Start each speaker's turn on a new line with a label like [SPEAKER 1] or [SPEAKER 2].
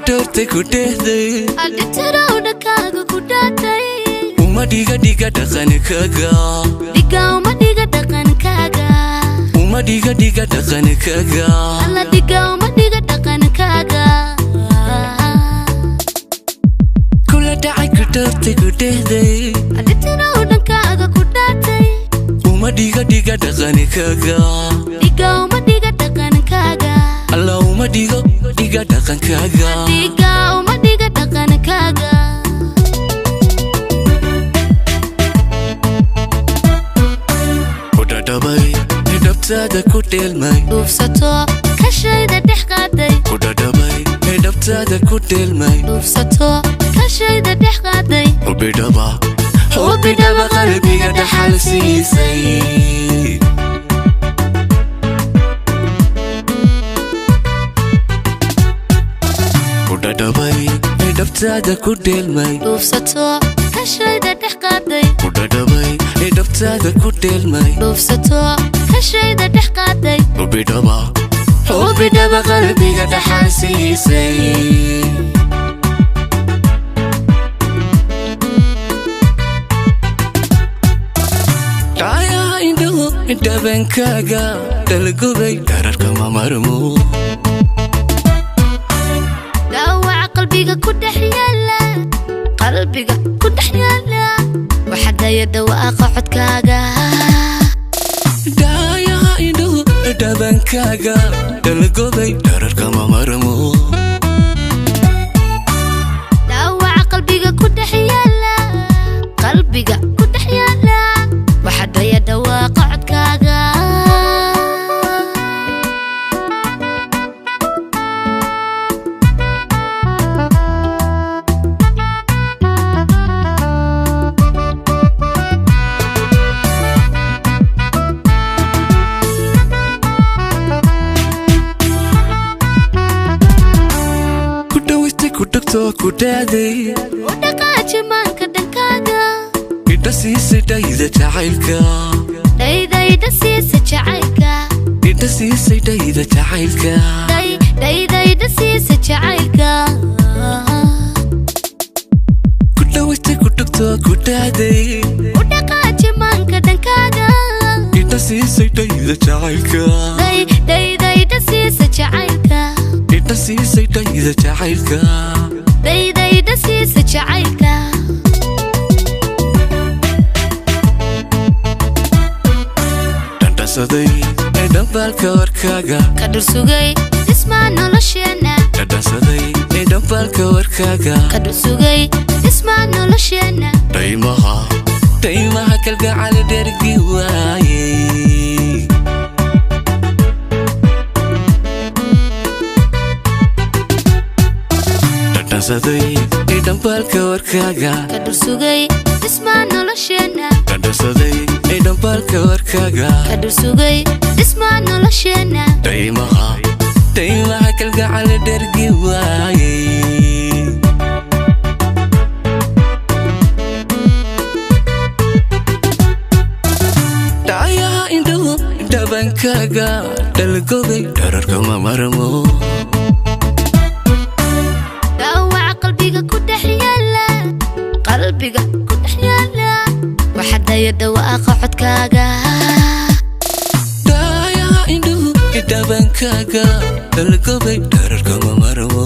[SPEAKER 1] Dhowrtay ku dheehday.
[SPEAKER 2] Adhitirow dhankaaga ku dhaatay.
[SPEAKER 1] Uma dhiga dhiga dhaqankaaga.
[SPEAKER 2] Dhiga uma dhiga dhaqankaaga.
[SPEAKER 1] Uma dhiga dhiga dhaqankaaga.
[SPEAKER 2] Alla dhiga uma dhiga dhaqankaaga.
[SPEAKER 1] Kula dhacay ku dhowrtay ku dheehday.
[SPEAKER 2] Adhitirow dhankaaga ku dhaatay.
[SPEAKER 1] Uma dhiga dhiga dhaqankaaga.
[SPEAKER 2] Dhiga uma dhiga dhaqankaaga.
[SPEAKER 1] Alla uma dhigo dhiga dhaqankaaga.
[SPEAKER 2] Dhiga uma dhiga dhaqankaaga.
[SPEAKER 1] Ku dhadhabay dhabtaada ku dheelmay.
[SPEAKER 2] Dhuufsato kashayda dhex qaaday.
[SPEAKER 1] Ku dhadhabay dhabtaada ku dheelmay.
[SPEAKER 2] Dhuufsato kashayda dhex qaaday.
[SPEAKER 1] Hubidhaba hubidhaba qalbiga dhaxal siisay. Ku dhadhabay dhabtaada ku dheelmay.
[SPEAKER 2] Dhuufsato kashayda dhex qaaday.
[SPEAKER 1] Ku dhadhabay dhabtaada ku dheelmay.
[SPEAKER 2] Dhuufsato kashayda dhex qaaday.
[SPEAKER 1] Hubidhaba hubidhaba qalbiga dhaxal siisay. Dhayaha indhuhu dhabankaaga dhalgubay dhararka ma marmo.
[SPEAKER 2] Dhaawaca qalbiga ku dhex yaala, qalbiga ku dhex yaala, waxaa daya dhawaaqa codkaaga.
[SPEAKER 1] Dhayaha indhuhu dhabankaaga dhalgubay dhararka ma marmo.
[SPEAKER 2] Dhaawaca qalbiga ku dhex yaala, qalbiga ku dhex yaala, waxaa daya dhawaaqa codkaaga.
[SPEAKER 1] Ku dhawaystay ku dhagtoo ku dhaaday.
[SPEAKER 2] U dhaqaaji maanka dhankaaga.
[SPEAKER 1] Idha siisay dhayda jacaylka.
[SPEAKER 2] Dhaydayda siisa jacaylka.
[SPEAKER 1] Idha siisay dhayda jacaylka.
[SPEAKER 2] Dhaydayda siisa jacaylka.
[SPEAKER 1] Ku dhawaystay ku dhagtoo ku dhaaday.
[SPEAKER 2] U dhaqaaji maanka dhankaaga.
[SPEAKER 1] Idha siisay dhayda jacaylka.
[SPEAKER 2] Dhaydayda siisa jacaylka.
[SPEAKER 1] Idha siisay dhayda jacaylka.
[SPEAKER 2] Dhaydayda siisa jacaylka.
[SPEAKER 1] Dhandhansaday ee dhambaalka warkaaga.
[SPEAKER 2] Ka dhursugay dhismaa nolosheenna.
[SPEAKER 1] Dhandhansaday ee dhambaalka warkaaga.
[SPEAKER 2] Ka dhursugay dhismaa nolosheenna.
[SPEAKER 1] Dhaymaha dhaymaha kalgacal dhergi waayey. Dhandhansaday ee dhambaalka warkaaga.
[SPEAKER 2] Ka dhursugay dhismaa nolosheenna.
[SPEAKER 1] Dhandhansaday ee dhambaalka warkaaga.
[SPEAKER 2] Ka dhursugay dhismaa nolosheenna.
[SPEAKER 1] Dhaymaha dhaymaha kalgacal dhergi waayey. Dhayaha indhuhu dhabankaaga dhalgobay dhararka ma marmo.
[SPEAKER 2] Dhaawaca qalbiga ku dhex yaala, qalbiga ku dhex yaala, waxaa daya dhawaaqa codkaaga.
[SPEAKER 1] Dhayaha indhuhu dhabankaaga dhalgobay dhararka ma marmo.